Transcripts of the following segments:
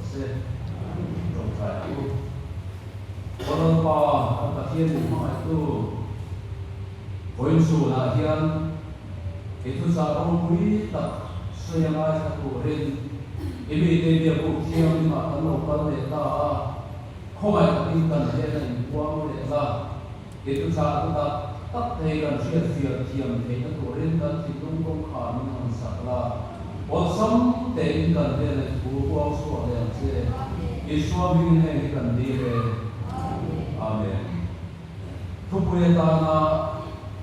se. Tawngtai ang u. Aw Lalpa, kan Pathian min hmangaihtu, vawiin chhunah hian i thuchah ropui tak sawi a ngaithla turin i mite biakbuk thianghlimah kan lo kal leh ta a, khawngaih takin kan hnena inpuang leh la. I thuchah thu tak tak thei kan hriatfiah thiam theihna turin kan thinlung kawngkhar min hawn sak la. Awlsam tein kan hnena i thu puang chhuak leh ang che. Isua hmingin heng hi kan dil e. Amen. Thupui atana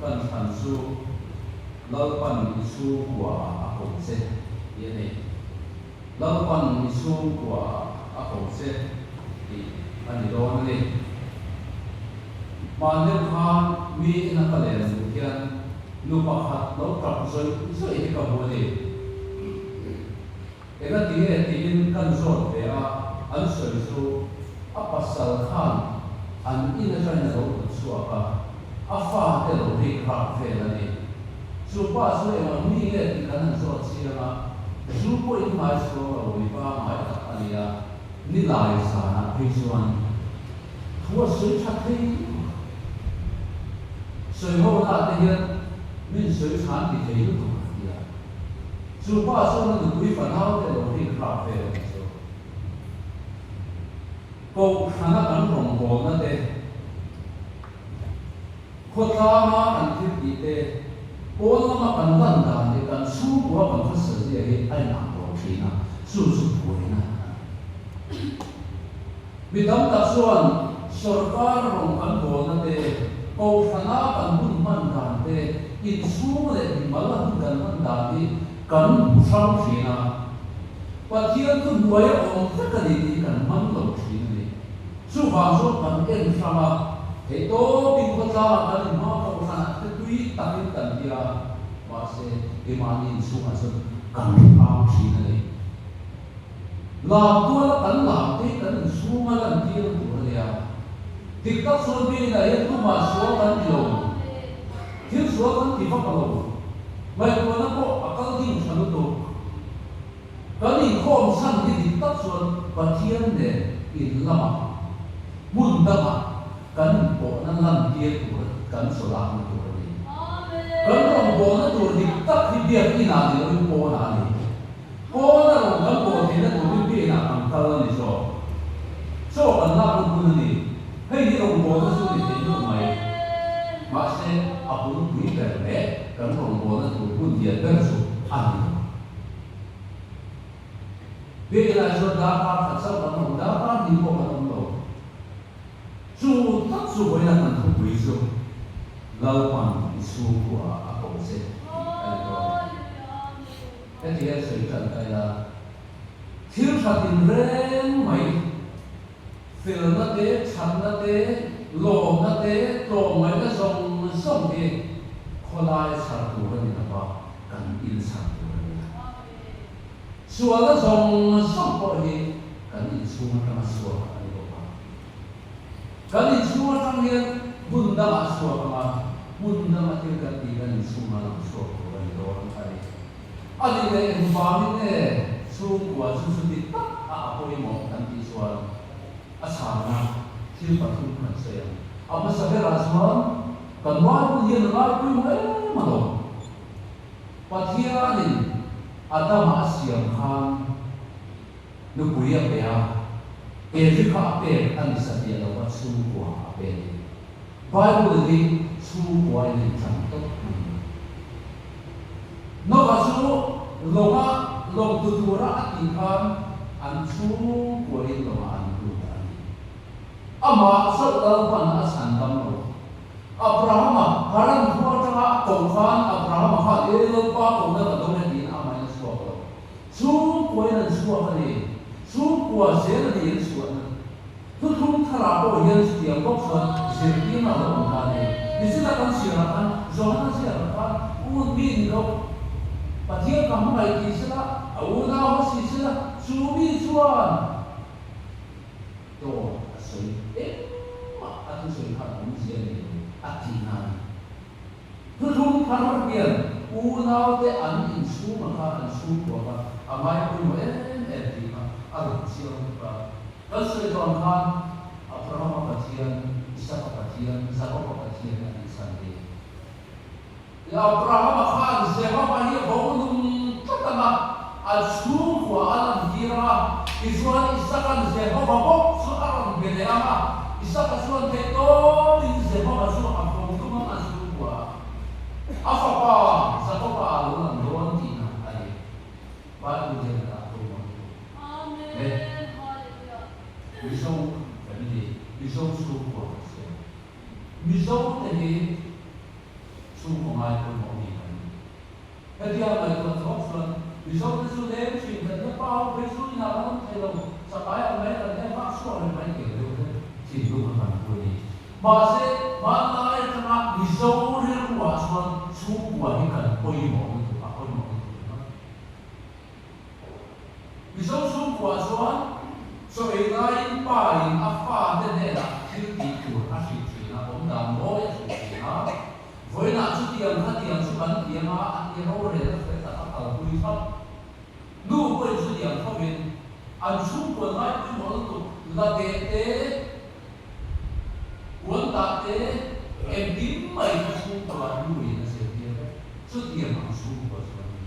kan thlan chu Lalpan i chhungkuaah a ko che tih a ni. Lalpan i chhungkuaah a ko che tih a ni dawn a ni. Hman deuh khan mi ina ka len duh hian nu pakhat lo tap zawih zawih hi ka hmu a ni. Enga ti nge tiin kan zawt ve a, an sawi chu a pasal khan an in atangin a lo hnawt chhuak a, a fate lo rik rak vel a ni. Chu pa chu engah mi nge tih kan han zawt chiang a, zu pawhin ngai chhuang lo mipa ngai tak a ni a, ni lai zanah phei chuan thu a sawi tha thei lutuk a. Sawi ho na te hian min sawi tha an ti thei lutuk a ti a. Chu pa chuan a nupui fanau te lo rik rak vel a ni chu. Kohhrana kan rawngbawlna te, khawtlanga kan thil tih te, pawn lama kan lan dan leh kan chhungkua kan khawsa zia hi a inang lo thin a, chu chu buaina a ni. Mi tam tak chuan sorkar rawng kan bawlna te, kohhrana kan hun hman dan te, inchhung leh mimal a hun kan hman dan hi kan hmu hrang thin a. Pathian thu hnuai a awm vek a ni tih kan man lo thin a ni. Chuvang chuan kan en hrang a, theihtawpin khawtlangah kan inhma kohhranah te tui takin kan ti a, mahse keimahni inchhungah chuan kan hrang thin a ni. Lam tuala kan lam te hi kan inchhunga lantir tur a nia. Dik tak chuan biakina hian tumah sual kan ti lo, thil sual kan ti vak lo. Ngaihtuahna pawh a kal ding tha lutuk. Kan inkhawm chhan hi dik tak chuan Pathian nen in lamah, hmun dangah kan inpawhna lantir tur kan chawlakna tur a ni. Kan rawngbawlna tur dik tak hi biakinah ni loin pawnah a ni. Pawn a rawn kan bawl theihna turin biakah kan kal a ni zawk. Chaw kan lakna hmun a ni. Hei hi rawngbawlna chu ni thei deuh mai. Mahse, a bulpui ber leh kan rawngbawlna tur hmun lian ber chu a ni lo. Biakinah chuan darkar khat chauh kan awm, darkar hnih pawh kan awm lo. Chu tak chu vawiina kan thupui chu Lalpan i chhungkuaah a ko che tih a ni dawn a ni. Heti hian sawi tan ta ila, thil tha tinreng mai, felna te, thatna te, lawmna te, tlawmngaihna zawng zawng hi khawlai chhar tur a ni lo va, kan inchhar tur a ni a. Sualna zawng zawng pawh hi kan inchhung atanga chhuak a ni bawk a. Kan inchhung atang hian hmun dangah a chhuak ang a, hmun danga thil kan tih kan inchhungah lang chhuak tur a ni dawn a ni. A nih leh engvangin nge chhungkua chu chuti tak a a pawimawh kan tih chuan a chhana thil pathum kan sawi ang. A hmasa berah chuan kan Bible hian a ngaipawimawh em alawm. Pathianin Adama a siam khan nupui a pe a, Evi kha a pek a ni satliah lo va chhungkua a pe a ni. Bible hi chhungkua in inthlan tawp mai a ni. Noah chu lawnga lawng tu tura a tih khan an chhungkua in lawngah an lut a ni. Amah chauh Lalpan a chhan dam lo. Abrahama Haran khua atanga a koh khan Abrahama khan E Lalpa kohna ka dawng e tiin amahin a chhuak lo. Chhungkuain an chhuak a ni. Chhungkua zel a ni an chhuahna. Thuthlung tharah pawh hian chutiang bawk chuan zirtirna a lo awm ta a ni. Nichina kan chhiarah khan Johana ziakah khan un mi ni lo, Pathian ka hmangaih tih sela, a unau a si sela, chu mi chuan dawt a sawi engmah a thusawi khan awmzia nei lo a tihna a ni. Thuthlung thar hian unaute an inchhunga kha an chhungkuak a, a ngaipawimawh em em tih kha a rawn chiang bawk a. Kan sawi tawh ang khan Abrahama Pathian, Isaka Pathian, Jakoba Pathian a nih chhan hi. Abrahama khan Jehova hi a bo nung tlat ang a, a chhungkua a lantir ang a, tichuan Isaka'n Jehova bawk chu a rawn be leh ang a, Isaka chuan theihtawpin Jehova chu a bo tum ang a chhungkua a, a fapa Jakoba a lo lang dawn tihna a ni. Bible hian a dah pawimawh lutuk. He Mizo family, Mizo chhungkua kan siam. Mizo te hi chhungkaw ngai pawimawh mi kan ni. Hetia ngaihtuah chhuak chuan Mizo te chu leng thin kan nia pa ho phei chu inah kan awm thei lo, chakai ang mai kan nia vak chhuak reng mai tih ang deuh te thinlung a kan pu a ni. Mahse, hmanlai atanga Mizo rilruah chuan chhungkua hi kan pawimawh lutuk a, pawimawh lutuk ringawt. Mizo chhungkua chuan chaw ei laiin pa in a fate hnenah thil tih tur a hrilh thin a, awm dan mawi a hrilh thin a. Vawiinah chutiang khatiang chu kan ti anga a ti rorel a fel tak a kalpui thlap. Nu pawhin chutiang thovin an chhungkua ngai pawimawh lutuk la deh te, puan tah te, engkim mai kha chhungkua nu in a zirtir vek. Chutiang ang chhungkua chu an ni.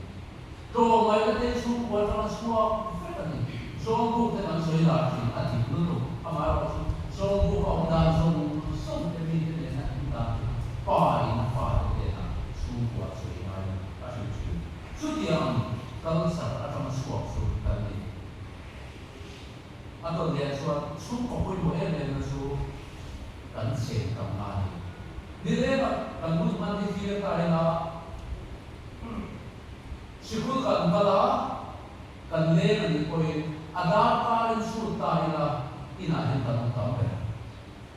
Tlawmngaihna te chhungkua atanga chhuak vek a ni. Zawlbuk te kan sawi lar thin a dik lutuk. Amaherawh chu zawlbuk a awm dan zawng zawng te mite nena in dan chu pa in a fa te hnenah chhungkua sawi ngaiin a hrilh thin. Chutiang culture atanga chhuak chu kan ni. A dawt leh chuan chhungkaw pawimawh em em na chu kan chen tam na a ni. Nileng kan hun hman hi thlir ta ila Sikul kan kal a, kan leng a nih pawhin a darkarin chhut ta ila inah hian kan awm tam ber.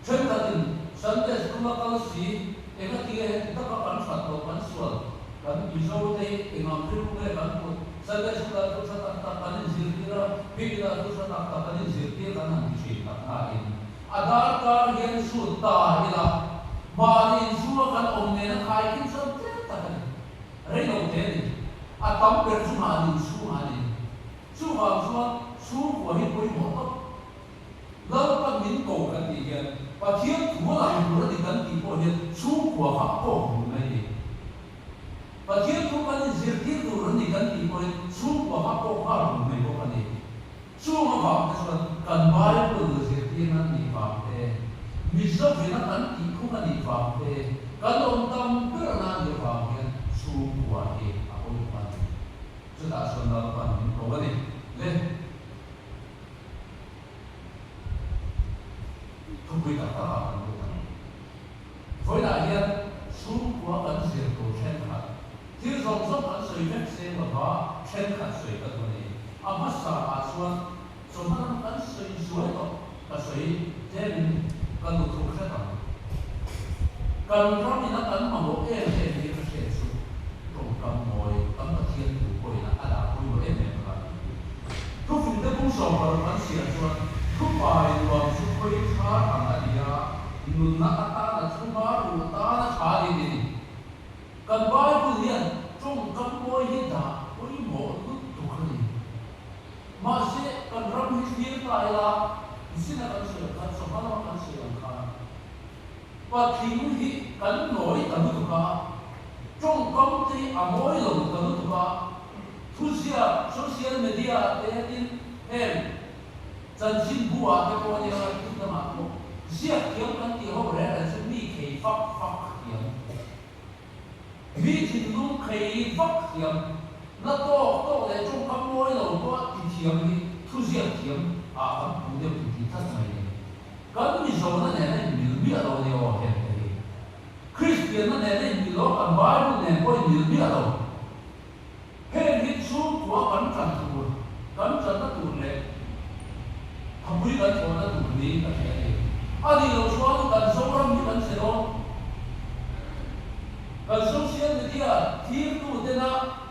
Thenkhatin Sunday school a kal si, engatinge heti taka kan that loh kan sual, kan Mizo te hi engang rilru nge kan put, Sunday school ah thu tha tak tak kan inzirtir a, Bible ah thu tha tak tak kan inzirtir kan han ti thin tak nain a darkar hian chhut ta ila mahni inchhunga kan awm nena khaikin chuan tlem tak a ni. Rei lo te a ni. A tam ber chu mahni inchhungah a ni. Chuvang chuan chhungkua hi pawimawh tawp. Lalpan min ko kan tih hian Pathian thu a lang tur a ni kan tih pawh hian chhungkua kha a kawk bul mai a ni. Pathian thu kan inzirtir tur a ni kan tih pawhin chhungkua kha a kawk nghal bul mai bawk a ni. Chung avang te chuan kan Bible zirtirna a nih vang te, Mizovina kan tih phung a nih vang te, kan awm tam berna a nih avang hian chhungkua hi a pawimawh a ni. Chutah chuan Lalpan min ko a ni. Le thupui tak takah kan lut ang. Vawiinah hian chhungkua kan zir tur thenkhat Thil zawng zawng an sawi vek seng lova thenkhat sawi ka duh a ni. A hmasa ah chuan chawhma lam kan sawi zuai tawh ka sawi tlemin ka duh thuk hret ang. Kan ram ina kan mamawh em em hi ka hriat chu tawngkam mawi kan Pathian thu pawhin a dah pawimawh em em kha a ni. Thufingte bung 60 kan chhiar chuan thupai nuam chu khawi thar ang a ni a, nunna atana thuma ruh tana tha a ni tih a ni. Kan Bible hian tawngkam mawi hi dah pawimawh lutuk a ni. Mahse, kan ram hi thlir ta ila, zina kan sawi ang khan, chawhma lama kan sawi ang khan, patling hi kan nawi ta lutuk a, tawngkam te hi a mawi lo ta lutuk a, thuziak, social media ah te tin heng chanchinbu ah te pawh ania hmun dangah pawh ziak thiam kan tih ho reng reng chu mi khei fak fak thiam. Mi thinlung khei vak thiam, la tawk tawk leh tawngkam mawi lo pawh ti thiam hi thuziak thiam ah kan puh deuh ti ti tlat mai ni. Kan Mizona nen a inmil miah lo nia aw heng te hi. Kristianna nen a inmil lo, kan Bible nen pawh a inmil miah lo. Heng hi chhungkua kan tan tur, kan tanna tur leh thapui kan thawhna tur niin ka hria a ni. A nih loh chuan kan Zoram hi kan che dawn. Kan social media thirtu tena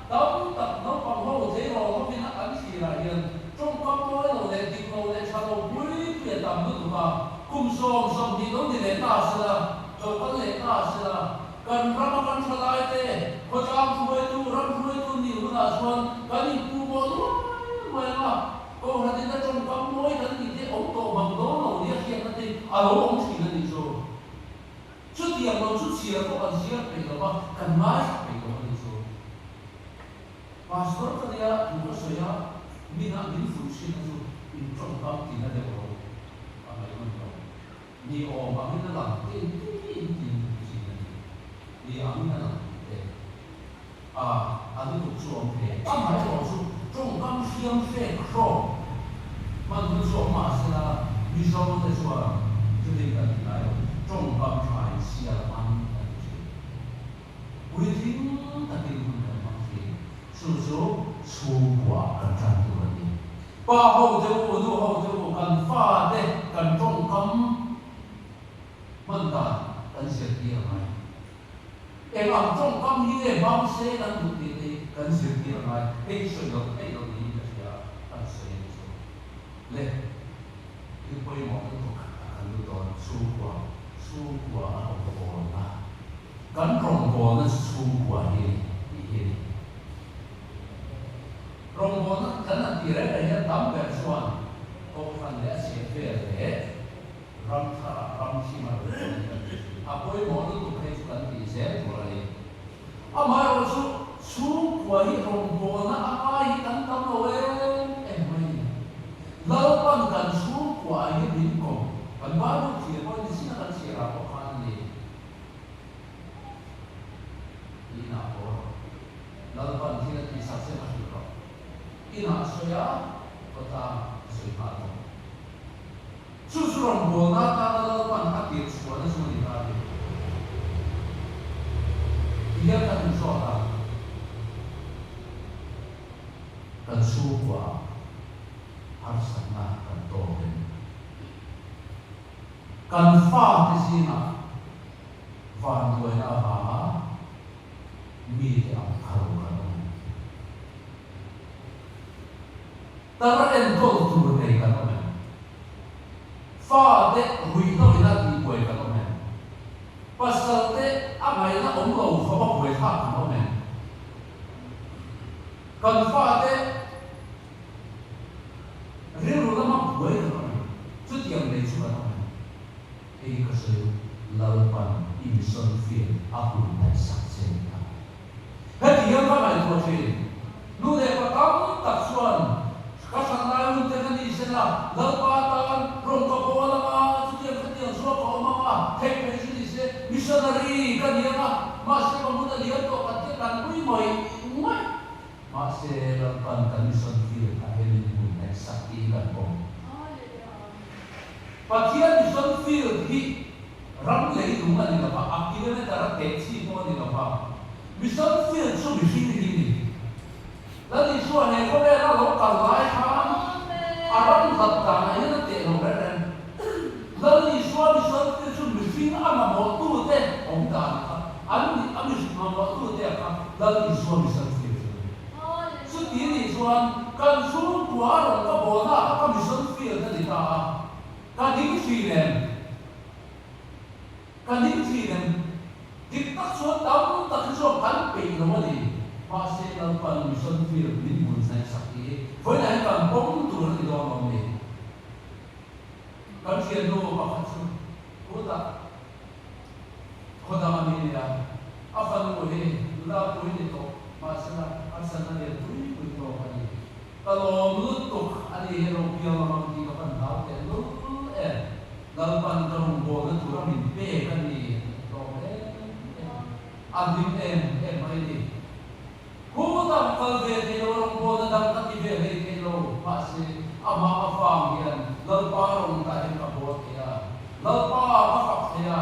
tam tak naupang ho tleirawl hovin an thlirah hian tawngkam mawi lo leh dik lo leh tha lo pui pui a tam lutuk a, kum 20 lo ni leh ta sela, lo kal leh ta sela, Kan rama kan thalai te, khawtlang hruaitu, ram hruaitu nih hunah chuan kan inpu mawh luai luai ang a, Kohhranin a tawngkam mawi kan tih te awm tawh. a lo awm thin a nih chu. Chutiang lo chu chhiar pawh kan chhiar peih lo va, kan ngaithla peih lo a nih chu. Pastor ka nia thu ka sawi a, minah min fuih thin a chu in tawngkam tina deuh ro a ngaihnawn lo. Ni awm angin a lang te in tin tin thin a ni. Ni angin a lang tih te a a lutuk chu awm thei. Amaherawhchu tawngkam hriam hrek hrawk hman hun chu awm mahsela Mizo te chuan chutin kan ti ngai lo, tawngkam tha in sial hman kan ti thin. Puitling takin hun kan hmang thin. Chu chu chhungkua kan tan tur a ni. Pa ho te u, nu ho te u, kan fa te kan tawngkam hman dan kan zirtir a ngai. Eng ang tawngkam hi nge hmang se kan duh tih te hi kan zirtir a ngai. Hei hi sawi loh theih loh niin ka hria a, kan sawi a ni chu. Le, thil pawimawh lutuk a kan lut dawn, chhungkua, chhungkua a rawngbawlna. Kan rawngbawlna chu chhungkua hi a ni tih hi a ni. Rawngbawlna kan han tih reng reng hian tam ber chuan Kohhran leh a chheh vel leh ram tharah ram thim a rawn hawn hi kan ti thin. A pawimawh lutuk phei chu kan tih zel tur a ni. Amaherawhchu chhungkua hi rawngbawlna a ngai hi kan tam lo em em mai a ni. Lalpan kan chhungkua ah hian min kawm, kan Bible thlir pawhin nichin a kan chhiar ah pawh khan a ni. Inah haw rawh. Lalpan thil a tihsak che ka hrilh rawh. Inah a sawi a, khawtlang a sawi nghal bawk. Chu chu rawngbawlna atana Lalpan a tirh chhuahna chu a ni ta a ni. Tihian kan inzawt a, kan chhungkua harsatna kan tawk em? Kan fate zingah vanduaina avanga mite ang phalo kan awm. Tar enkawl tur nei kan awm em? Fate ruihhlo ina tihbuai kan awm em? Pasal te a ngaihna awm lo khawpa buaithlak kan awm em? Kan fate Rilru lama buai kan awm em? Chutiang nei chu kan awm em? Hei hi ka sawi u, Lalpan i mission field a hun ngaihsak che ni ta. Heti hian ka ngaihtuah thin, nu leh pa tam tak chuan ka hran lai hun te ka ni sela, Lalpa tan rawn ka bawl ang a, chutiang khatiang chu a ka awm ang a, theih phei chu ni se, missionary ka ni ang a, mahse ka hmun a lian tawh kan tia kan pui mai mai. Mahse, Lalpan kan mission field ah hian min hmun ngaihsak tih hi kan pawm. Pathian mission field hi ram leilung a ni lo va, a kilometer a teh chi pawh a ni lo va. Mission field chu mihring hi ni. Lal Isua he khawvela lo kal lai khan a ram hlat danah hian a teh lo reng reng. Lal Isua mission field chu mihring a mamawhtute awm dan kha an ni, a mihring mamawhtute kha Lal Isua mission field chu a ni. Chuti nih chuan kan chhungkua a rawn ka bawlna kha ka mission field a ni ta a, ka ding thin em? Ka ning thin em? Dik tak chuan tam tak hi chuan kan peih lo a ni. Mahse Lalpan mission field min hmun hnaihsak tih hi vawiinah hian kan pawm tur a ni dawn lo ni. Kan thiannu pakhat chu khutah khaw dang a mi nia, a fanu hi nula pui ni tawh mahsela harsatna lian pui pui tawk a ni. Ka lawm lutuk a ni hi lo piang lo ang tih ka van hlau teh lul em. Lalpan ka rawngbawlna tura min pek a ni a lawm em em a, a hlim em em mai a ni. Khutah kal ve thei lo, rawngbawlna dang ka ti ve hlei thei lo, mahse amah avang hian Lalpa rawn tah hian ka bawl thei a, Lalpa ka fak thei a,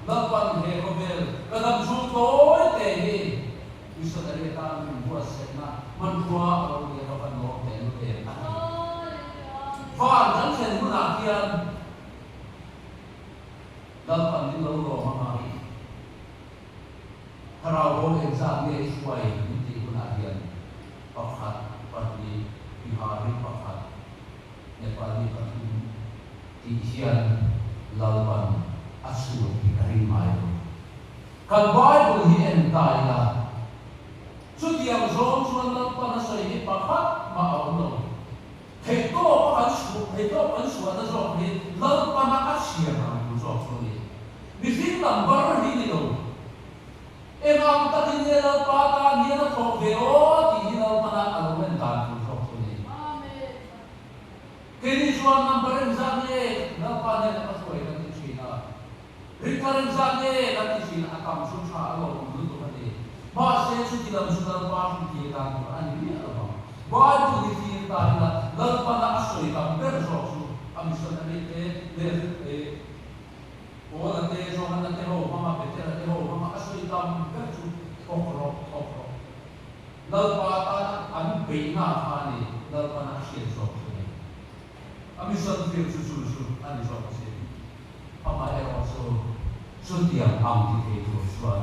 Lalpan he khawvel ka dam chhung tawi te hi missionary atan min buatsaihna hmanrua a lo nia ka van lawm teh lut em a ti. Van kan thlen hunah hian Lalpan min lo lawm anga Thlarau bo engzat nge i hruai min tih hunah hian pakhat, pahnih, Bihari pakhat, Nepali pathum tih hian Lalpan a chhut hi ka ring ngai lo. Kan Bible hi en ta ila, chutiang zawng chuan Lalpan a sawi hi pakhat mah a awm lo. Theihtawp a kan chhuah, theihtawp kan chhuahna zawk hi Lalpana a chhiar ang. number hi ni lo. Eng ang takin nge Lalpa tan hian a thawk ve aw tih hi Lalpana a lo en dan tur zawk chu a ni. Keini chuan number engzah nge Lalpa hnenah ka hruai kan ti thin a, Rinthar engzah nge kan ti thin a, a tam chu tha a lawmawm lutuk a ni. Mahse chuti lam chu Lalpa hrilhtir dan tur a ni miah lo vang. Bible hi thlir ta ila Lalpana a sawi tam ber zawk chu a missionary te leh Paula te, Johana te ho hmanga Petera te ho hmanga a sawi tam ber chu thawk rawh, thawk rawh. Lalpa tana an beihna kha a ni, Lalpana a hriat zawk chu a ni. A mission field chu chu chu a ni zawk asin. Amaherawh chu chutiang ang ti thei tur chuan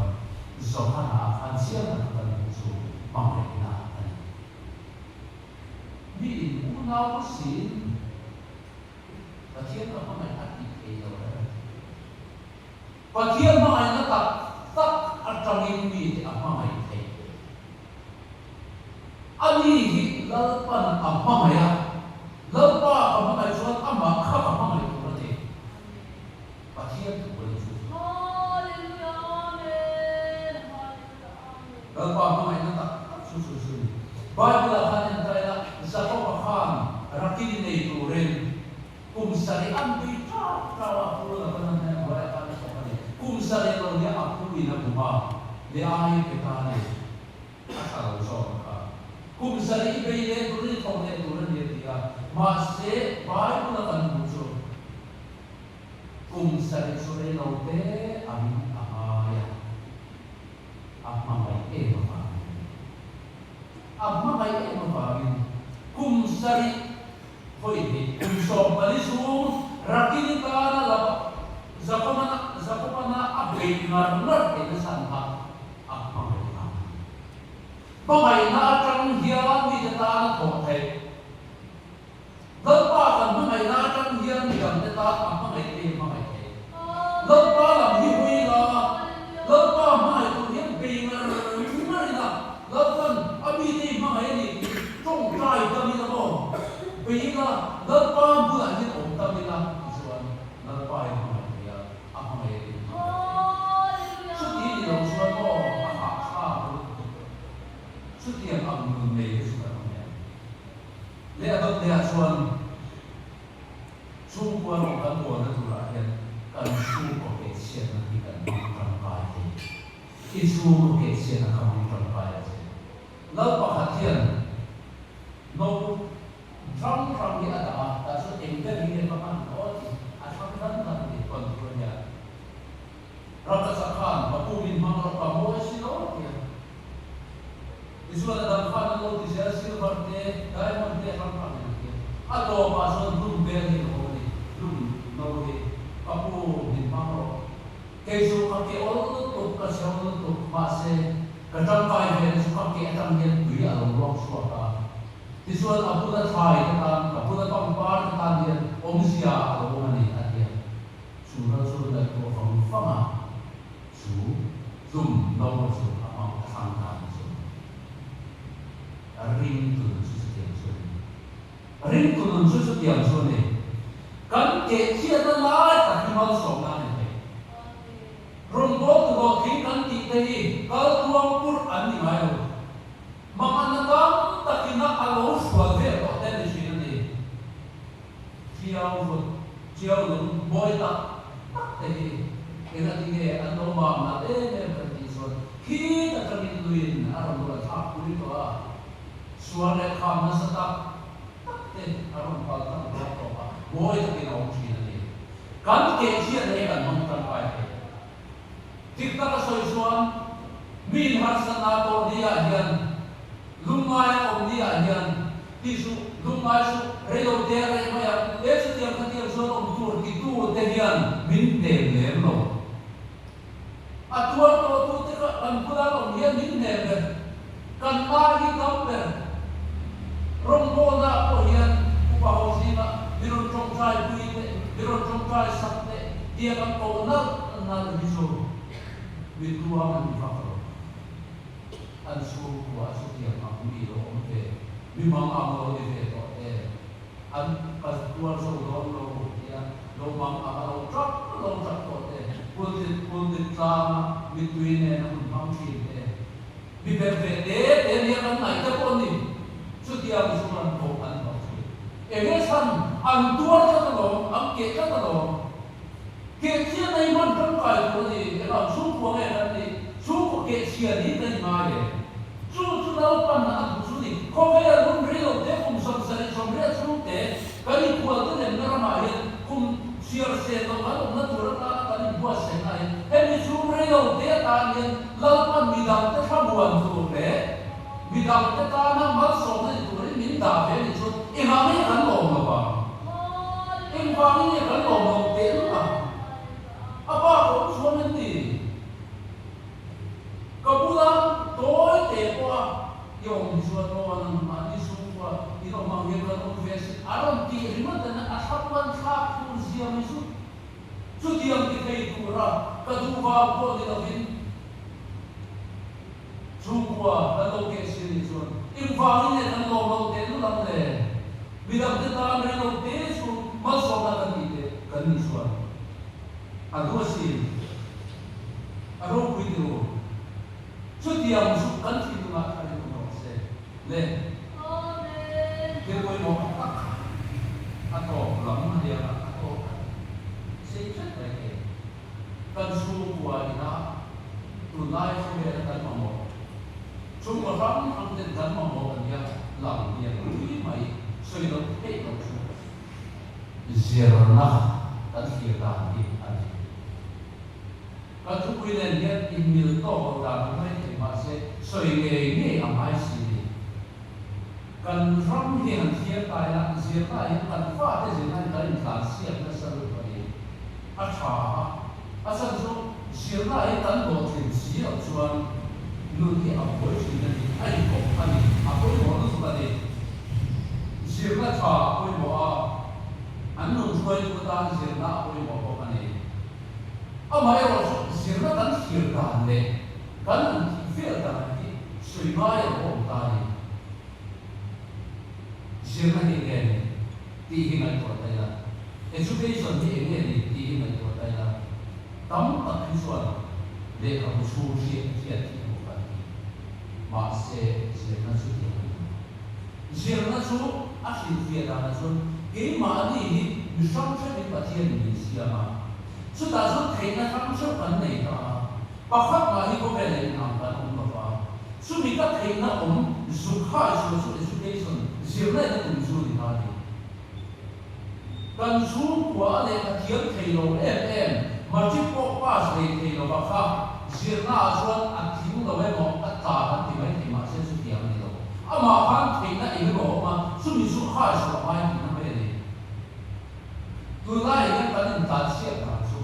Johana a khan chiang tak kan hmuh chu hmangaihna a ni. Mi in unau siin Pathian ka hmangaih a tih thei lo reng a ti. Pathian hmangaihna tak tak atangin mite a hmangaih theih. Ani hi Lalpan a hmangaih a, Lalpa ka hmangaih chuan amah kha ka hmangaih tur a ni. Pathian thu a ni chu chu. Lalpa hmangaihna tak tak chu chu chu a ni. Bible-ah khan entaina Jakob-a khan rakini nei turin kum sarih an tui ṭau ṭau a, pu Labana hnen hnuaiah khan a thawk a ni. Kum sarih lo nia a pu in a bum a, leh ai pe ta a ni. A ṭha lo zawk a kha. Kum sarih i bei leh turin i thawk leh tur a ni a ti a. Mahse, Bible-a kan hmuh chu kum sarih chu rei lo te angin a ngai a. A hmangaih em avangin a hmangaih em avangin kum sarih vawi hnih kum 14 chhung Rakini tana la Jakoba Jakobana a beih ngar ngar theihna chhan kha a hmangaih a. Hmangaihna atang hian mite tana thawh theih Lalpa kan hmangaihna atang hian midangte tan a hmangaih te hmangaih thei. Lalpa lam hi hawi la, Lalpa hmangaih tur hian bei ngar ngar ila, Lalpan a mite i hmangaih a ni tih tawngtai tam ila maw? Bei ila, Lalpa bulah hian awm tam ila tichuan Lalpa i hmangaih thei a, a hmangaih a ni tih hmangaih thei. Chuti ni lo chuan maw a hahthlak lutuk. Chutiang ang nun nei te chu kan awm em? Leh a dawt lehah chuan chhungkua rawng kan bualna turah hian kan chhungkaw kehchhiatna hi kan hmang tangkai thei. I chhungkaw kehchhiatna kha hmang tangkai a che. Lal pakhat hian no hrang hrang hi a dah a, tah chuan eng ber hi nge ka hman aw tih a thlang dan dan a ni control hian. Ramkachak khan ka pu min hmang rawh ka mawi si lo a ti a. Tichuan a dang khan an lo ti zel silver te, diamond te hrang hrang in a ti a. A tawpah chuan hlum bel hi a lo awm a ni, hlum no hi ka pu min hmang rawh. Kei chu ka ke awl lutuk, ka cheu lutuk, mahse ka tangkai ve na chu ka ke atang hian tui a lo ruak chhuak a. Tichuan a bula thlai te tan, a bula pangpar te tan hian awmzia a lo awm a ni a ti a. Chu ral chu ngaihtuah vang vang a, chu tlum no chu a hmang a thlang ta ni chu. Ringtu nun chu chutiang chu a ni. Ringtu nun chu chutiang chu a ni. Kan kehchhiatna lai tak hi malsawmna a ni thei. Rawngbawltu hlawhtling kan tih te hi kal tluang purh an ni ngai lo. Manganna tam takin a a lo hrual vel tawh te a ni thin a ni. Chiau vut, chiau lung mawi tak tak te hi engati nge an lo mam nat em em kan tih chuan khit atangin luiin a rawn rual thlak pui tawh a, sual leh kham nasa tak tak te a rawn pal tlang dawn tawh a, mawi takin a awm thin a ni. Kan kehchhiatna hi kan hmang tangkai thei. Dik taka sawi chuan mi inharsatna tawh ni-ah hian, lungngaia awm ni-ah hian tih suh, lungngai suh, reilo te a reh mai ang, he chutiang khatiang chuan awm tur titu te hian min hnem lem lo. A tuar tawh tu te kha kan bula awm hian min hnem ber, kan ma hi dam ber. Rawngbawlna pawh hian upa ho zingah mi rawn tawngtai pui teh, mi rawn tawngtai sak teh tia kan koh nalh nalh hi chu mi tuang an ni vak lo. An chhungkua chutiang ang mi lo awm ve, mi mang ang lo ni ve tawh te, an ka tuar zo dawn lo tia lo mang ang a lo tap lo tap tawh te. Pulpit pulpit tlanga mittui nena hun hmang thin te, mi ber ve te te nia kan ngaih te pawh ni, chutiang chuan pawh an hlawh thin. Enge chhan an tuar tlat alawm, an keh tlat alawm. Keh chian a i hman tangkai tur a ni, engah chhungkua nge kan nih, chhungkaw keh chhia niin kan inngai e. Chu chu Lalpan a duh chu ni. Khawvel hun rei lo te kum 78 chhungte kan inphual te lemna ramah hian kum chhiar sen lo kan awmna tur atana kan inbuatsaihna hian hemi chhung rei lo te atan hian Lalpan midangte thlamuan tur leh midangte tana malsawmna ni turin min dah ve ni chuan engah nge kan lawm lo vang? Engvangin nge kan lawm lo tehlul ang? A bak a awm chuang em ni? Ka bula tawi te pawh a i awm hi chuan aw nang mahni chhungkua in awm ang hian kan awm ve asin a rawn tih ringawt in a thlamuan thlak tur zia mai chu chutiang ti thei tura ka duh vang pawh ni lovin chhungkua kan lo keh si anih chuan engvangin nge kan lawm loh teh lul ang le? Midangte tan rei lo te chu malsawmna kan tih teh kan nih chuan a duh asin. A ropui ti u. Chutiang chu kan thinlungah thar in awm rawh se. Le. Thil pawimawh tak a tawp lam a nia a tawp a sei tlat mai thei. Kan chhungkua ina tunlai khawvela kan mamawh chhungkaw hrang hrang ten kan mamawh a nia lang lian pui mai sawi loh theih loh chu zirna kan thlir dan hi a ni. Kan thupui nen hian inmil tawk lo dan a mai thei mahse sawi ngei ngei a ngai si ni. Kan ram hi han thlir ta ila zirna ah hian kan fate zirna hi kan intlan siak nasa lutuk a ni. A tha a, a chhan chu zirna ah hian kan hlawhtlin si loh chuan nun hi a buai thin a ni, a inkawp a ni, a pawimawh lutuk a ni. Zirna tha a pawimawh a, an nun hruaitu tan zirna a pawimawh bawk a ni. Amaherawh chu zirna kan thlir dan leh kan han tih vel dan hi sawi ngai a lo awm ta a ni. Zirna hi enge ni tih hi ngaihtuah ta ila, education hi enge ni tih hi ngaihtuah ta ila, tam tak hi chuan lehkhabu chhung hriat hriat hi emaw kan ti. Mahse zirna chu tiang a ni lo. Zirna chu a hrilhfiah danah chuan keimahni hi mi hrang hreuhin Pathianin min siam a, chutah chuan theihna hrang hreuh kan nei ta a, pakhat mah hi khawvel ah inang kan awm lo va, chumi ka theihna awm zuk hai chhuah chu education, zirna in a tum chu a ni ta a ni. Kan chhungkua a lehkha thiam thei lo em em, matric pawh pass lei thei lova kha zirna ah chuan a tling lo emaw a tla kan ti mai thei mahse chutiang a ni lo. Amah khan theihna eng emaw a awm a, chumi chu khai chhuah ngai tihna mai a ni. Tunlaiah hian kan intlanchhiat dan chu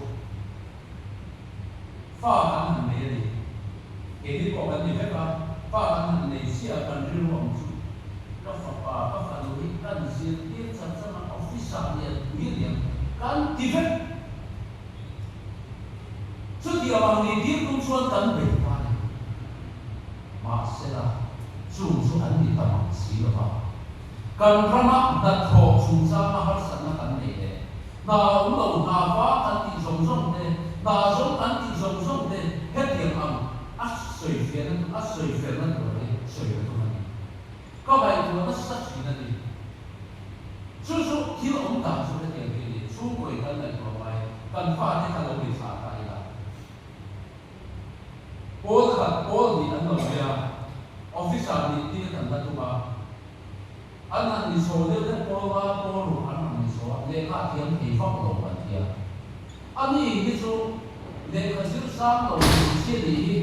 fa kan han nei a ni. Keini pawh kan ni vek a, fa kan han nei chiah a kan rilru ang chu ka fapa, ka fanu hi kan zirtir chan chan a, office ah lian pui a niang kan ti vek. Chutiang ang ni tir tum chuan kan bei ta a ni. Mahsela, chung chu an ni ta mang si lo va. Kan rama hnathawh chungchanga harsatna kan nei leh hna awm lo, hna va kan tih zawng zawng te, hna zawng kan tih zawng zawng te hetiang ang a sawifiahna a sawifelna tur hi sawina tum a ni. Ka ngaihtuah nasa thin a ni. Chu chu thil awm dan chu hetiang hi a ni, chhungkawi kan ngaihtuah ngai, kan fate kha lo ni thlah ta ila. Pawl khat pawl nih an lo nei a, officer nih tir kan la tum a. An han ni chho deuh deuh pawl nga pawl ruk an han ni chho a, lehkha a thiam thei vak lo kan ti a. A ni hi chu lehkha zir sang lo hmeichhia nih hi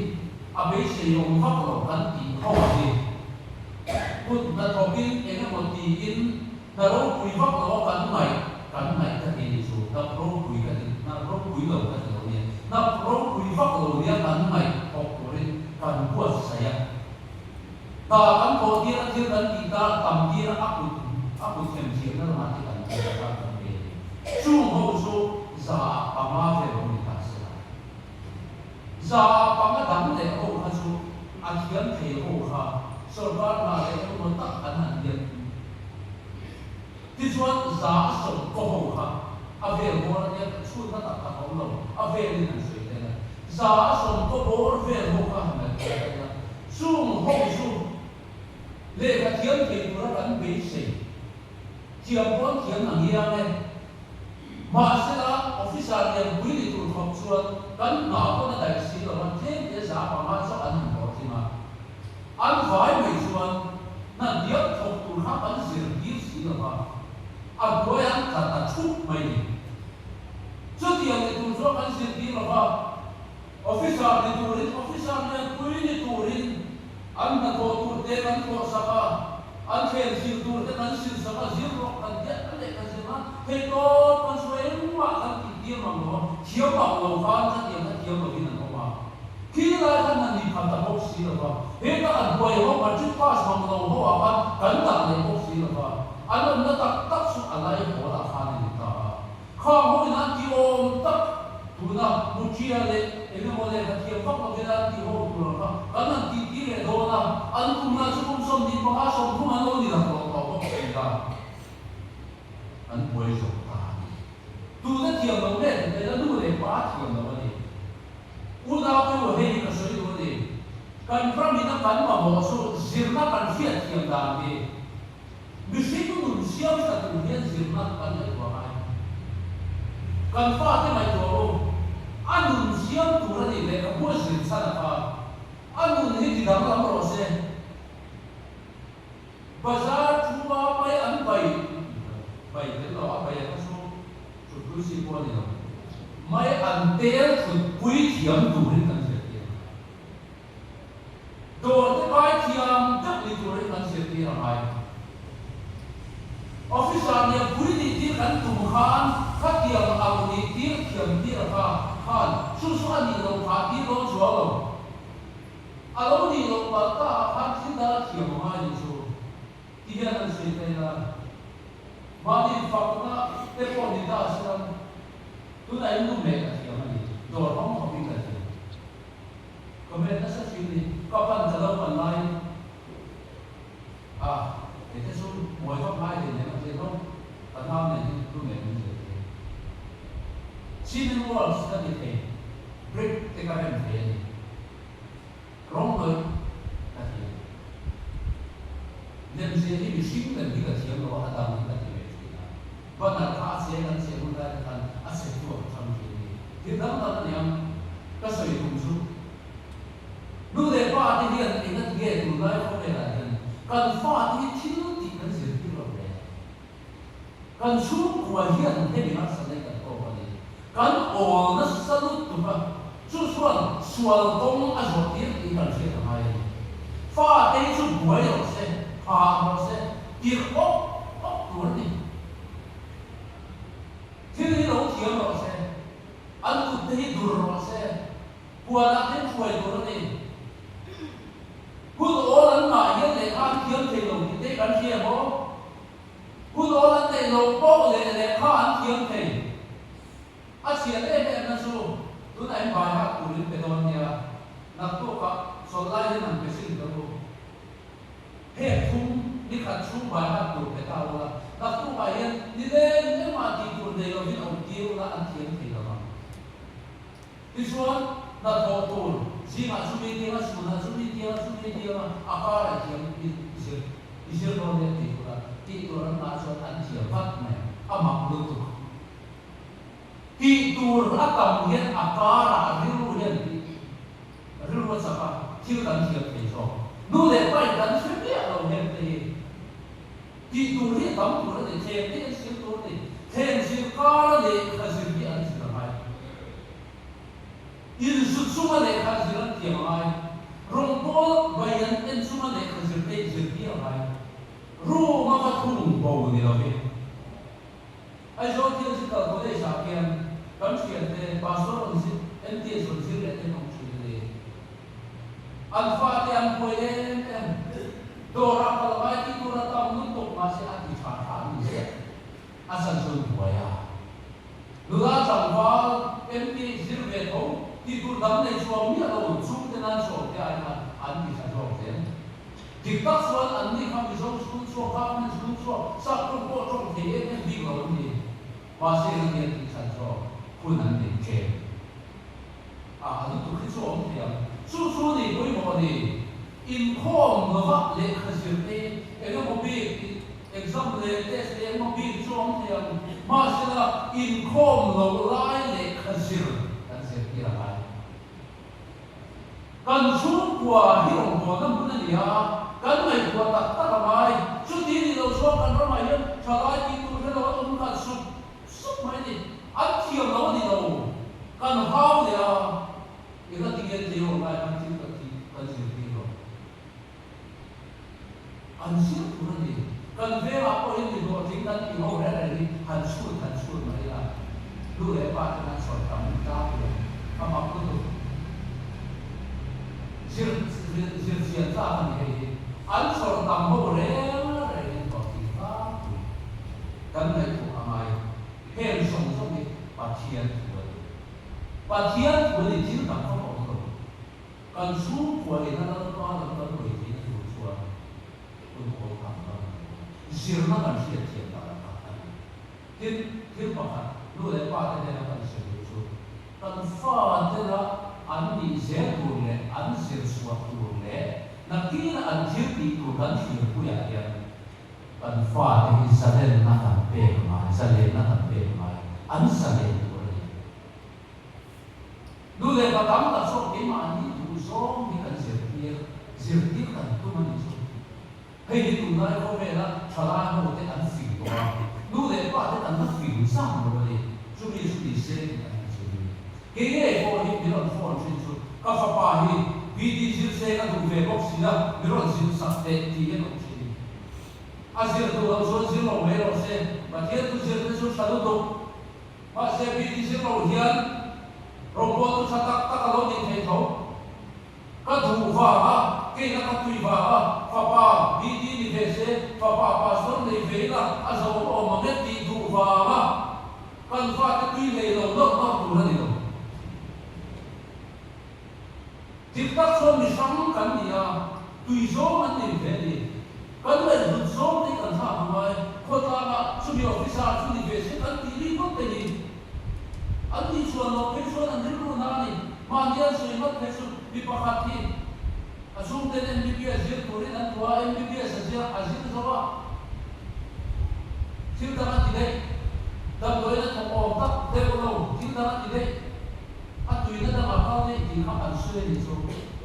a beisei awm vak lo kan tih ho a ni. Kut hnathawkin eng emaw tiin hna ropui vak lo a kan ngaih kan ngaih ka ti ni chu hnap ropui ka ti hnap ropui lo ka ti lo nia hnap ropui vak lo nia kan ngaih thawk turin kan buatsaih a. Hna kan thawh tir a thil kan tih ta tam tir a a kut a kut them thiamna lamah te kan tir a kan kan pe a ni. Chung ho chu 5% vel awm ni ta se la. 5% dang leh ho kha chu a thiam thei ho kha sawrkar hna leh engemaw tak an han hian Tichuan 120 ho kha a vel bawr a nia chhunna tak tak a awm lo, a velin an sawi. 100 bawr vel ho kha han ngaihtuah ta ila, chung ho chu lehkha thiam thei tura kan beisei thiam pawn thiam ang iang e. Mahsela, officer lianpui ni tur khawp chuan kan hna pawn a daih si lo a, tlem te 500 chauh an han hlawhtling a. An vai mai chuan hna hniam thawk tur kha kan zir tir si lo va, a hnuai an tla ta thup mai ni. Chutiang ni tur chuan kan zir tir lo va, officer ni turin, officer lianpui ni turin an hnathawh tur te kan thawhsak a, an thlen sil tur te kan silsak a, zir rawh kan tia kan leh kan zir nan theihtawp kan sawi engmah kan tih tir mang lo a, thiam mang lo khan chutiang kha thiam lovin an awm a. Thil lai khan han ni khat ta bawk si lo va, heta kan buai ho matric pass mang lo ho ah khan kan dah leh bawk si lo va, an awmna tak tak chu a lai hawl ah khan a ni ta a. Khang ho in an ti awm tak tuna Muthia leh eng emaw lehkha thiam vak lovin an ti ho tur ang kha kan han tih tir leh dawn a, an kum lah chu kum 25, 30 an lo ni laklawh tawh bawk si a, an buai zawk ta a ni. Tuna thiam lo nge ti thei la nu leh pa thiam lo a ni. Unau te u hei hi ka sawi duh a ni. Kan ramin a kan mamawh chu zirna kan hriat thiam dan hi mihring nun siam tha tur hian zirna kan ngaihtuah ngai. Kan fate ngaihtuah u, a nun siam tur a nih lehkhabu a zir chhan a kha, a nun hi ti danglam rawh se. Bazar thuma mai an bai bai tel lo a, bai a kha chu thutpui chi pawh a ni lo. Mai an tel thutpui thiam turin kan zirtir a ngai. Dawr te kai thiam deuh ni turin kan zirtir a ngai. Officer lianpui nih tir kan tum khan khatiang ang nih tir thiam tir a kha khan chu chu a nih loh phah tir dawn chuang lo. A lo nih loh palh ta ah khan thil dang a thiam a ngai nih chu ti hian an sawi ta ila, mahni fakna te pawh ni ta chuan tunah in nu meh ka thiam a ni, dawr hawng khawpin ka thiam. Ka met nasa thin ni, ka pan ka lo pan laiin a kei te chu mawi vak ngai hlei nen a tia hlawm, ka nau nen hian nu meh min zir thei. Cement walls ka ti thei, brick te ka rem thei a ni. Rawng hnawih ka thiam. Lemziah hi mihring lem hi ka thiam lo a, a dang hi ka ti ve thin a. Banner kha a che kan cheh hun lai te khan a chhe tu a ka chang thin a ni. Thil dang dang a niang ka sawi tum chu. Nu leh pa te hian eng a ti nge tunlai khawvelah hian kan fa te hi thil tih kan zirtir lo hle. Kan chhungkua hian hemi harsatna hi kan tawk a ni. Kan awl nasa lutuk a, chu chuan sual kawng a zawh tir tih kan hriat a ngai a ni. Fate hi chu buai rawh se, phah rawh se, tirh awk awk tur a ni. Thil hi lo thiam rawh se, an kut te hi dur rawh se, huanah te hruai tur a ni. Hun awl an ngah hian lehkha an thiam thei lo tih te kan hria maw? Hun awl an neih loh poh leh lehkha an thiam thei. A chhiat em em na chu tunah in bai hak turin pe dawn nia, naktukah chawlh lai hian an pe sin ta u. Heng thum ni khat chhung bai hak tur pe ta ula, naktukah hian ni leng engmah tih tur nei lovin awm tir ula an thiam thei lo ang. Tichuan, hnathawh tur zingah chumi tianga, chhunah chumi tianga, chumi tianga a karah thiam i zir i zir dawn nia tih tura tih tur an ngah chuan an thiam vat mai a, a mak lutuk. Tih tur a tam hian a karah rilru hian tih rilru a chak a, thil kan thiam thei zawk. Nu leh pa in kan hre miah lo hem te hi. Tih tur hi a tam tur a ni, thleng te hi an zir tur a ni. Thleng zir kara lehkha zir hi an zir a ngai. Inzu chunga lehkha zir an thiam a ngai. Rawngbawl bai an en chunga lehkha zir te hi zir hi a ngai. Room a va thung bo ni lovin. Aizawl Theological College ah khian kan thiante Pastor rawn zir, MTS rawn zir leh te an awm thin a ni. An fate an buai em em. Dawrah kal ngai tih tur a tam lutuk mahse a ti tha tha an ni ziah. A chan chu an buai a. Nula tlangval MT zir ve tho tih tur dang nei chuang miah lo chhungte nan sawm te ai khan an ti tha zawk zel. Dik tak chuan an ni kha Mizo school chhuak, government school chhuak, sap tawng pawh tawng thei em em bik lo an ni. Mahse eng a nia tih chhan zawk hun an nei ṭem. A a lutuk. Chu chu ni pawimawh a ni. Inkhawm lova lehkha zir te, engemaw bik exam leh test te engemaw bik chu awm thei ang. Mahsela, inkhawm loh lai lehkha zir kan zirtir a ngai. Kan chhungkua hi rawngbawlna hmun a ni a, kan ngaihtuah tak tak a ngai. Chuti ni lo chuan kan ramah hian thalai tih tur hre lo an awm khat sup sup mai a ni. An thiam lo a ni lo. Kan hau leh a, eng a ti nge tlei awm lai khan thil kan tih kan zirtir lo. An zir tur a ni. Kan vengah pawhin mi hlawhtling kan tih ho reng reng hi han chhut han chhut mai ila, nu leh pa ten an sawi tam tlangpui ang. A mak lutuk. Zir zir chian tlak a ni hei hi. An chawrh tam ho reng reng in hlawhtling tlangpui kan ngaihtuah a ngai. Heng zawng zawng hi Pathian thu a ni. Pathian thu a ni thil tam vak a awm lo. Kan chhungkua ina Lalpa lam kan hawi theihna tur chuan hun awl tam kan hmu a, zirna kan hriat thiam dan a khat a ni. Tin, thil pakhat nu leh pa te hnena kan sawi duh chu, kan fa tena an nih zel tur leh an zir chhuah tur leh nakina an thil tih tur kan thlirpuiah hian kan fate hi zalenna kan pek ngai, zalenna kan pek ngai, an zalen tur a ni. Nu leh pa tam tak zawk keimahni duh zawng hi kan zirtir, zirtir kan tum a ni chu. Hei hi tunlai khawvela thalai ho te an fing tawh a, nu leh pa te kan la fing zam lo a ni. Chumi chu ni se tih an ti chu ni. Kei ngei pawh hi mi rawn phone thin chu ka fapa hi BD zir se ka duh ve bawk si a, mi rawn zir sak teh tih hian awm thin. A zir duh loh chuan zir lo mai rawh se, Pathian thu zir te chu tha lutuk. Mahse BD zir loh hian rawngbawl chu tha tak tak a lo nih theih tho. Ka duh vang a, keina ka tui vang a, fapa BD ni ve se, fapa pastor nei ve ila a zo awm ang e tih duh vang a, kan fate tui nei lo nawr nawr tur a ni lo. Dik tak chuan mi hrang kan ni a, tui zawng an nei ve a ni. Kan ngaihhlut zawng te kan thlak ang ngai, khawtlangah chumi officer chu ni ve se kan tih ri ngawt te hi. An tih chhuan loh phei chuan an rilru na a ni. Mahni an sawi ngawt phei chu mi pakhat hi a chhungten MBBS zir turin an duh a, MBBS a zir a zir zo a, thil dang a ti daih. Damdawiin a thawk awm tak deuh lo, thil dang a ti daih. A tuina dangah kal daih tih kha an sawi a nih chu.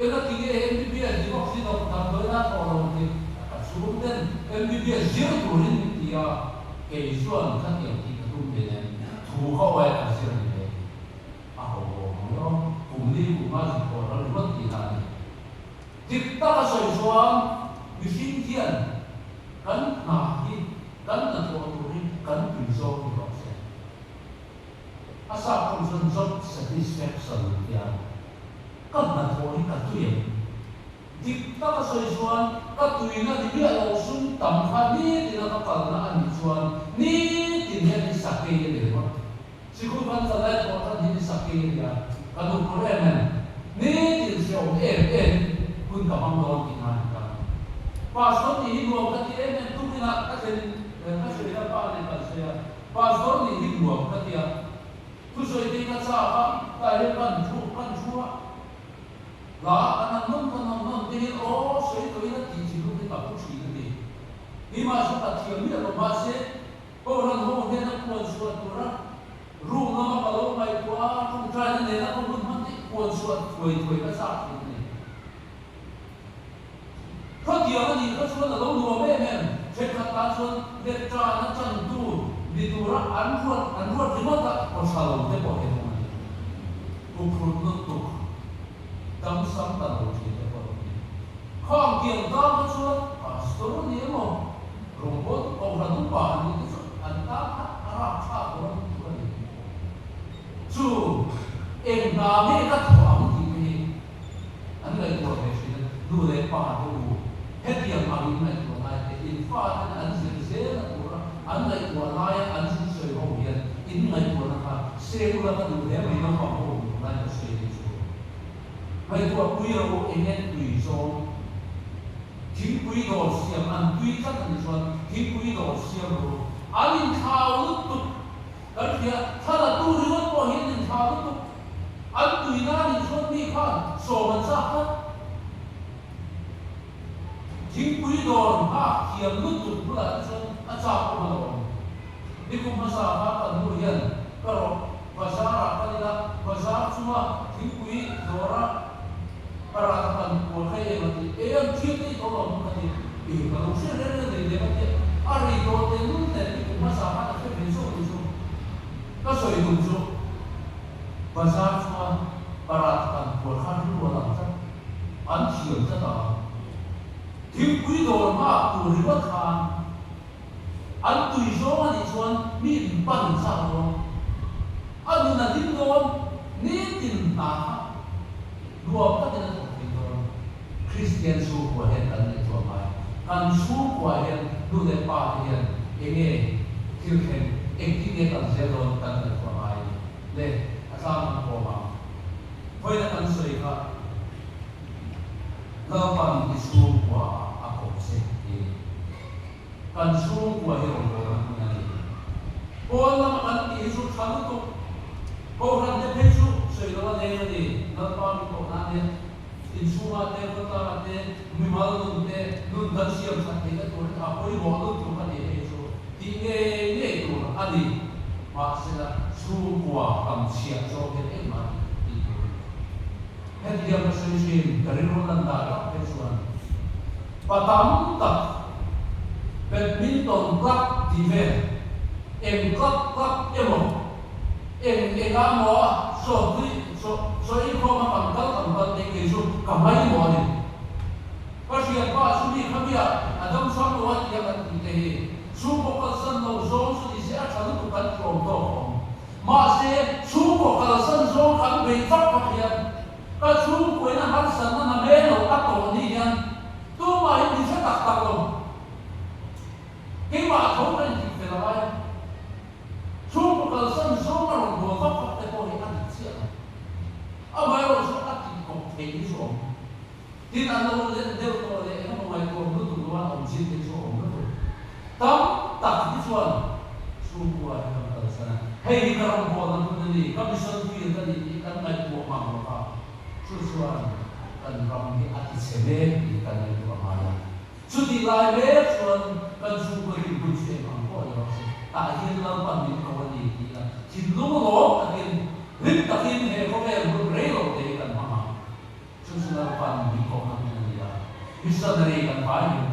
Eng a ti nge MBBS ni bawk si lo, damdawiin a thawh lo tih ka chhungten MBBS zir turin min ti a, kei chuan khatiang tih ka tum ve nen thu ka awih a zir ni ve tih a ho awm ang emaw, kum li kum a zir tawh ral ringawt tihna a ni. Dik tak a sawi chuan mihring hian kan hna hi kan hnathawh tur hi kan tui zawk ni rawh se. A sap pawh chuan job satisfaction an ti a, ka hnathawh hi ka tui em? Dik tak a sawi chuan ka tuina ni miah lo sum tam kha nitin a ka kalna a nih chuan nitin hian ni sakei a ni ringawt. Sikul kan kal lai pawh tan hi ni sakei a ni a, ka duhpur em em. Nitin hreawm em em hun ka hmang dawn tih na a ni ta. Pastor nih hi nuam ka ti em em, tukinah ka thlen ka hruaina pa nen kan sawi a, Pastor nih hi nuam ka ti a, thusawi te ka chak a, tah hian kan thu kan thu a, hla kan han nawn kan han nawn te hian aw sawi tawhin a tih thin lut hi ka pu thin a ni. Nimahse ka thiam miah lo mahse Kohhran ho hnena puan chhuah tura room lama ka lo ngaihtuah a, tawngtaina nena ka hun hman te puan chhuah thuai thuai ka chak thin a ni. Khawtiang a nih kha chuan a lo nuam em em, thenkhat tan chuan lecture-na chantu ni tura an ruat an ruat ringawt a, aw tha lo te pawh hi an awm a ni. Huphurh lutuk dam sam ta lo thin te pawh an awm a ni. Khang tiang tan kha chuan pastor a ni emaw, rawngbawl kohhran upa a nih te chu an tan kha a rapthlak dawn lutuk a ni. Chu eng hna nge ka thawh ang tih te hi An ngaihtuah ve thin a, nu leh pa te u, hetiang ang in ngaihtuah lai te, in fa ten an zir zel a tura an ngaihtuah laia an zin sawi ho hian in ngaihtuahna kha seng ula ka duh hle mai naupang ho duh lai ka sawi ni chu. Ngaihtuah pui ro eng nge tui zawng thingpui dawr siam an tui tlat a nih chuan thingpui dawr siam ro an inthlau lutuk Kan hria, thla la tu ringawt pawh hian inthla lutuk. An tuina a nih chuan mi khan Sawm an chak tlat. Thingpui dawr nghak thiam lutuk bulah te chuan a chak awm alawm. Nikum hmasa kha kan nu hian ka rawh bazar ah kal ila, bazar chunga thingpui dawra paratha kan kual kha em a ti. E an thiam te i tawh lo ka ti. E ka lo hre reng reng nei lem a ti. A rei tawh tehlul nen nikum hmasa khan a hre ve zawk ni chu. Ka sawi tum chu bazar chunga paratha kan kual khan rilru a lang tlat. An thiam tlat a. Thingpui dawr nghak tur ringawt khan an tui zawng a nih chuan mi in pan chak dawn. A nun a hlim dawn, nitin hna kha nuam takin a thawk thei dawn. Kristian chhungkua hian kan ngaihtuah ngai. Kan chhungkua hian nu leh pa te hian enge thil thleng, engtin nge kan zel dawn kan ngaihtuah ngai a ni. Le, a tlang kan kawm ang. Vawiina kan sawi kha Lalpan i chhungkua ah a kawp che tih a ni. Kan chhungkua hi rawngbawlna hmun a ni. Pawn lama kan tih hi chu tha lutuk. Kohhran te phei chu sawi lo a leng a ni. Lalpa mi kohna a nia. Inchhungah te, khawtlangah te, mimal nun te, nun kan siam that theihna tur hi a pawimawh lutuk a ni hei chu tih ngei ngei tur a ni. Mahsela chhungkua tam chhiah zawk hian engmah tih tur a ni lo. Hetiang ka sawi thin, ka rilru lan dah tak phei chuan pa tam tak badminton club tih vel eng club club emaw eng enga maw a sawtui chaw inkhawm a kan kal kan kal teh kei chu ka ngaimawh a ni. Ka hriat pa chu mi kha mia a dam hrang lo a tia kan tih te hi chhungkaw kalsan lo zawng chu ni se a tha lutuk kan tlawm tawk awm. Mahse, chhungkaw kalsan zawng kan beih vak vak hian ka chhungkuaina harsatna na me lo a tawh ni hian tumah hi min hre tak tak lo. Keimah a tho ka intih fel a ngai a, chhungkaw kalsan zawng a rawn bual vak vak te pawh hi a dik chiah lo. Amaherawh chu a tih kawp theih hi chu awm. Tin, an lo let deuh tawh leh eng emaw ngaihtuah lutuk lo an awm chin te chu a awm lutuk. Tam tak hi chuan chhungkua hi kan kalsan a, hei hi ka rawngbawlna hmun a ni, ka mission field a ni tih kan ngaihtuah mang lo va, chu chuan kan ram hi a ti chhe mek tih kan ngaihtuah ngai a. Chutih lai mek chuan kan chhungkua dinhmun chu eng ang pawh ni rawh se, tah hian Lalpan min ko a ni tih a thinlung lawm takin, hlim takin he khawvel hun rei lo te hi kan hmang ang. Chu chu Lalpan min kawhna hmun a ni a, missionary kan vai hmun.